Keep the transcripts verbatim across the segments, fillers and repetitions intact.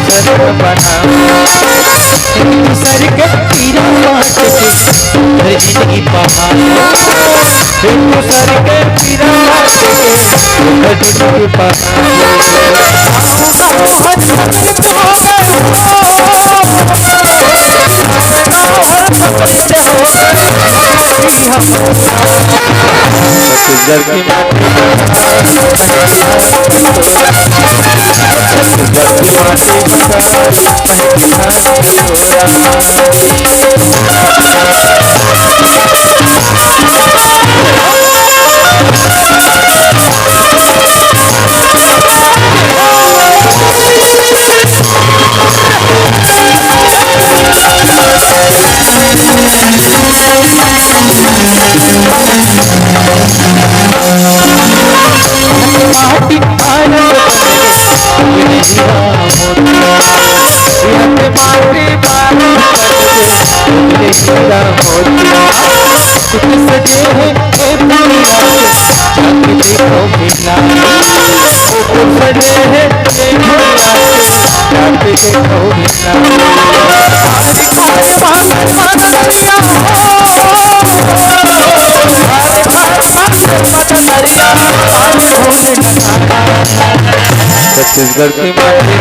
घर बना। एक दूसर के पीरा बांट के घर जिंदगी बहाओ। एक दूसर के पीरा बांट के घर जिंदगी बहाओ। छत्तीसगढ़ की माटी। छत्तीसगढ़ की माटी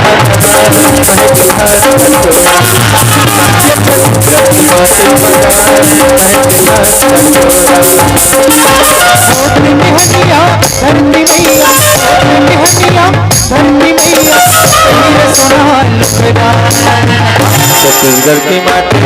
धरती मैया, छत्तीसगढ़ की माटी।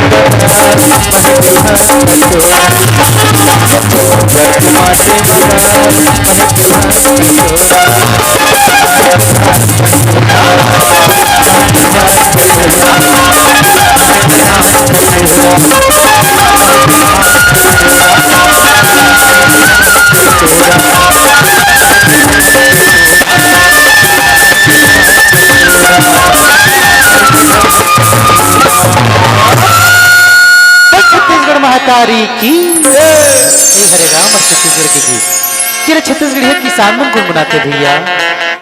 छत्तीसगढ़ महतारी की। ए हरे राम, छत्तीसगढ़ के गीत। तेरा छत्तीसगढ़िया किसान मन गुनगुनाथे भैया।